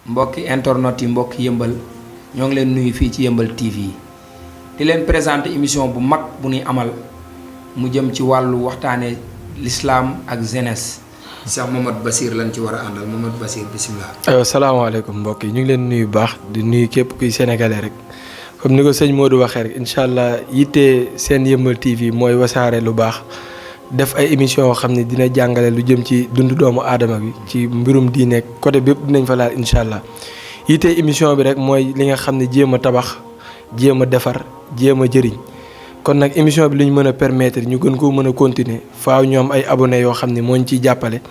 mbokki internet yi mbokki yëmbal ñoo ngi leen nuyu fii ci yëmbal TV di leen présenter émission bu mag bu ñuy amal mu jëm ci wàllu waxtaane l'islam ak jeunesse Cheikh Mohamed Bassir lañ ci war a àndal Mohamed Bassir bisimilah. salaamaaleykum mbokk yi ñu ngi leen nuyu baax di nuyu képp kuy sénégalais rek comme ni ko sëñ Modou waxee rek incha allah yitte seen yëmbal TV mooy wasaare lu baax def ay émission yoo xam ne dina jàngale lu jëm ci dundu doomu aadama bi ci mbirum diine côté bépp dinañ fa laal incha allah yitte émission bi rek mooy li nga xam ne jéem a tabax jéem a defar jéem a jëriñ kon nag émission bi lu ñu mën a permettre ñu gën koo mën a continuer faaw ñoom ay abonnés yoo xam ne moo ñu ciy jàppale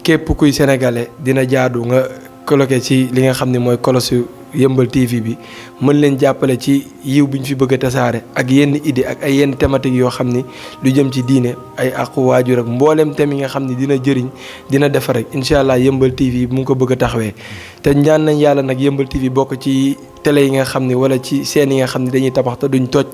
képp kuy sénégalais dina jaadu nga coloqué ci li nga xam ne mooy kolosu yëmbal TV bi mën leen jàppale ci yiw bi ñu fi bëgg a tasaare ak yenn idée ak ay yenn thématique yoo xam ni lu jëm ci diine ay aqu waajur ak mboolem thème yi nga xam ni dina jëriñ dina defar rek incha allah yëmbal TV mu ngi ko bëgg a taxawee te ñaan nañ yàlla nag yëmbal TV bokk ci télé yi nga xam ni wala ci seen yi nga xam ni dañuy tabax te duñ toj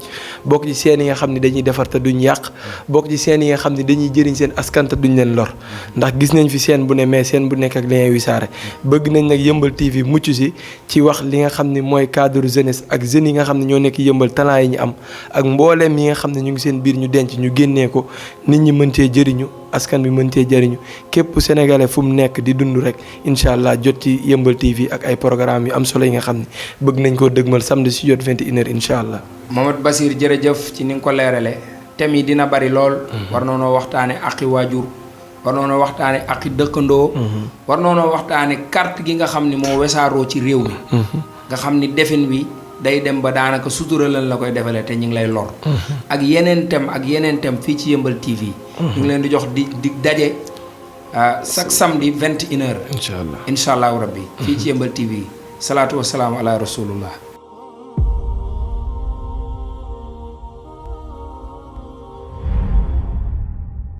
bokk ci seen yi nga xam ni dañuy defar te duñ yàq bokk ci seen yi nga xam ni dañuy jëriñ seen askan te duñ leen lor ndax gis nañ fi seen bu ne mais seen bu nekk ak li ngay wisaare bëgg nañ nag yëmbal TV mucc si ci wax li nga xam ni mooy cadre jeunesse ak jeunes yi nga xam ne ñoo nekk yëmbal talent yi ñu am ak mbooleem yi nga xam ne ñu ngi seen biir ñu denc ñu génnee ko nit ñi mën cee jëriñu askan bi mën cee jëriñu képp sénégalais fu mu nekk di dund rek incha allah jot ci yëmbal TV ak ay programme yu am solo yi nga xam ne bëgg nañ koo dëgmal samedi si jot 21h incha allah. Mohamed Bassir jërëjëf ci ni nga ko leerale thèmes yi dina bari lool. war noonoo waxtaane aqi waajur war noonoo waxtaane aqi dëkkandoo. war noonoo waxtaane carte gi nga xam ni moo wesaaroo ci réew mi. nga xam ni defin wi day dem ba daanaka sutura lan la koy defalee te ñu ngi lay lor. ak yeneen thème fii ci yëmbal TV. ñu ngi leen di jox di daje chaque samedi 21h. incha allah incha allahu rabbi. fii ci yëmbal TV. salaatu wa salaam ala rasulullah.